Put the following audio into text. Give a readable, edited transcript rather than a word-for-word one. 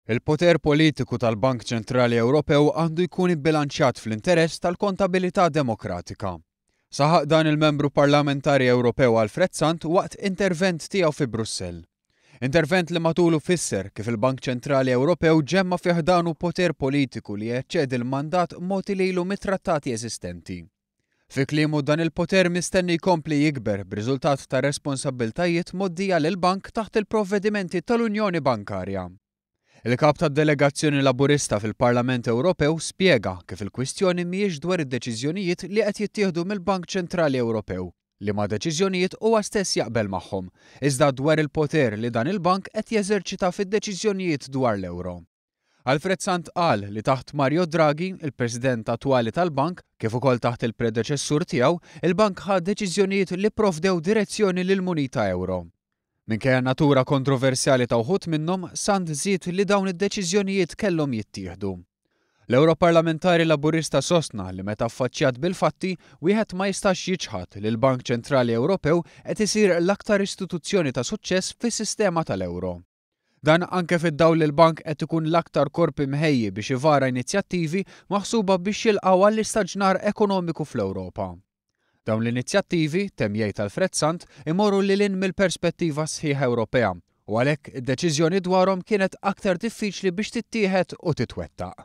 Il-poter politiku tal-Bank Ċentrali Ewropew għandu jkun ibbilanċjat fl-interess tal-kontabilità demokratika. Saħaq dan il-Membru Parlamentari Ewropew Alfred Sant waqt intervent tiegħu fi Brussell. Intervent li matulu fisser kif il-Bank Ċentrali Ewropew ġemma' fi ħdanu poter politiku li jeċċedi l-mandat mogħti lilu mit-trattati eżistenti. Fi kliemu dan il-poter mistenni jkompli jikber b'riżultat ta' responsabbiltajiet mgħoddija lill-bank taħt il-provvedimenti tal-Unjoni Bankarja. Il-Kap tad-delegazzjoni Laburista fil-Parlament Ewropew spjega kif il-kwistjoni mhijiex dwar id-deċiżjonijiet li qed jittieħdu mill-Bank Ċentrali Ewropew, liema deċiżjonijiet huwa stess jaqbel magħhom, iżda dwar il-poter li dan il-bank qed jeżerċita fid-deċiżjonijiet dwar l-ewro. Alfred Sant qal li taħt Mario Draghi, il-President attwali tal-Bank, kif ukoll taħt il-predeċessur tiegħu, il-Bank ħa deċiżjonijiet li pprovdew direzzjoni lill-munita ewro. Minkejja n-natura kontroversjali ta' wħud minnhom, Sant żied li dawn id-deċiżjonijiet kellhom jittieħdu. L-Ewroparlamentari Laburista sostna li meta affaċċjat bil-fatti, wieħed ma jistax jiċħad li l-Bank Ċentrali Ewropew qed isir l-aktar istituzzjoni ta' suċċess fis-sistema tal-ewro. Dan anke fid-dawl li l-Bank qed ikun l-aktar korp imħejji biex ivara inizjattivi maħsuba biex jilqgħu għall-istaġnar ekonomiku fl-Ewropa. Dawn l-inizjattivi, temm jgħid Alfred Sant, imorru lil hinn mill-perspettiva sħiħa Ewropea u għalhekk id-deċiżjoni dwarhom kienet aktar diffiċli biex tittieħed u titwettaq.